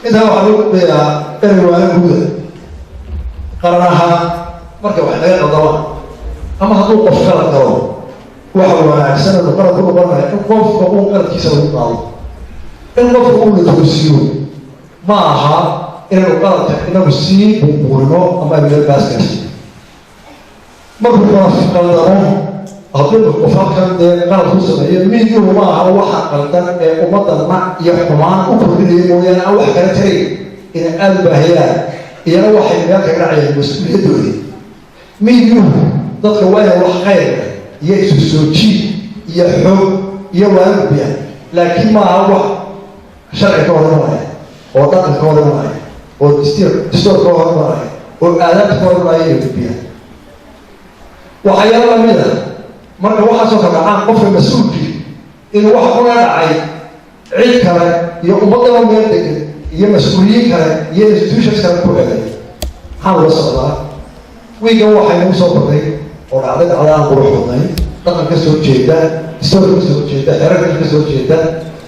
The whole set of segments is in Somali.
Intaa waxaa lagu gudbayaa erey waana guuda qaran ahaan. Marka wax naga qaldamaan ama hadduu qof qalad galo, waxa wanaagsan anu qalad ku noqonaya in qofka uu qaladkiisa lagu qaado, in qofka uu la toosiyo. Ma aha inaynu qaladka inagu sii buunbuurino ama aynu meel baas gaarsiino. Markuu qof qaldamo, hadduu qof halkan dee qalad ku sameeyo, midyuhu ma aha waxa qaldan ee ummadda nac iyo xumaan u kordhinaya mooyaane aan wax kala tarayn inay aada u baahiyaan, iyana waxay meel kaga dhacayaan mas-uuliyaddoodii. Midyuhu dadka waa inay wax khayr iyo isu soo jiid iyo xoog iyo waana gudbiyaan, laakiin ma aha wax sharci ka hor imanaya oo dhaqan ka hor imanaya oo distoor ka hor imanaya oo aadaabta ka hor imanaya inay gudbiyaan. Waxyaalo lamid a marka waxaasoo kala dhacaan, qofka mas-uulkii inuu waxa kuna dhacay cid kale iyo ummadaba meel degan iyo mas-uuliyiin kale iyo institutions kale ku eeday. Maxaan ula socdaa? Wiigan waxay nagu soo kordhay oo dhacday dhacda aan qurux badnayn, dhaqan ka soo jeeda, distoorka ka soo jeeda, xerarka ka soo jeeda,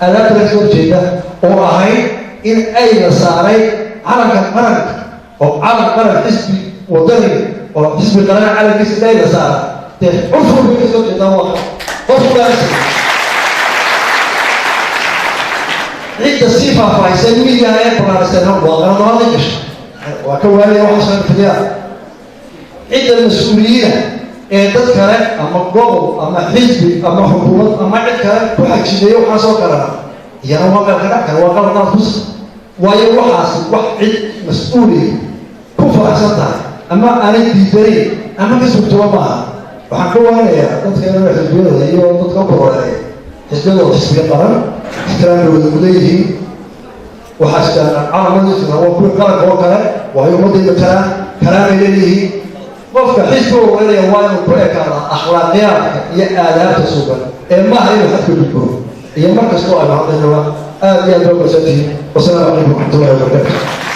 aadaabta ka soo jeeda, oo ahayd in ay la saaray calanka qaranka, oo calan qaran xisbi wadani oo xisbi qaran calankiisa ay la saara. Dee curfur bay ka soo jeedaa, waa qofkaas. Cidda sii faahfaahisa midiyaha ee banaanaysan waa qaranimada gasha, waa ka waanaya waxaasoo fidiyaa. Cidda mas-uuliyiina ee dad kale ama gobol ama xisbi ama xukuumad ama cid kale ku xajimeeya waxaasoo kalena, iyana waa meel ka dhac kale, waa qalad qaad kus. Waayo, waxaasi wax cid mas-uuli ku faraxsan tahay ama aanay diidanayn ama ka sugtooba maaha. Waxaan ka waanayaa dadka inuu xisbiyada iyo dadka u kororeeya xisbiyadooda, xisbiga qaran ixtiraam bay wada mudan. Waxaa jiraan calaamadiisuna waa kuwii qaranka oo kale, waayo ummadday matalaan, kalaamay leeyihiin. Qofka xisbi ururinaya waa inuu ku ekaadaa akhlaaqiyaadka iyo aadaabta sugan ee maaha inuu xadka gudbo. Iyo mar kastoo aynu hadlaynaba, aad iyo aad baa masantihiin. Wasalaamu calaykum waraxmatullahi wabarakaatu.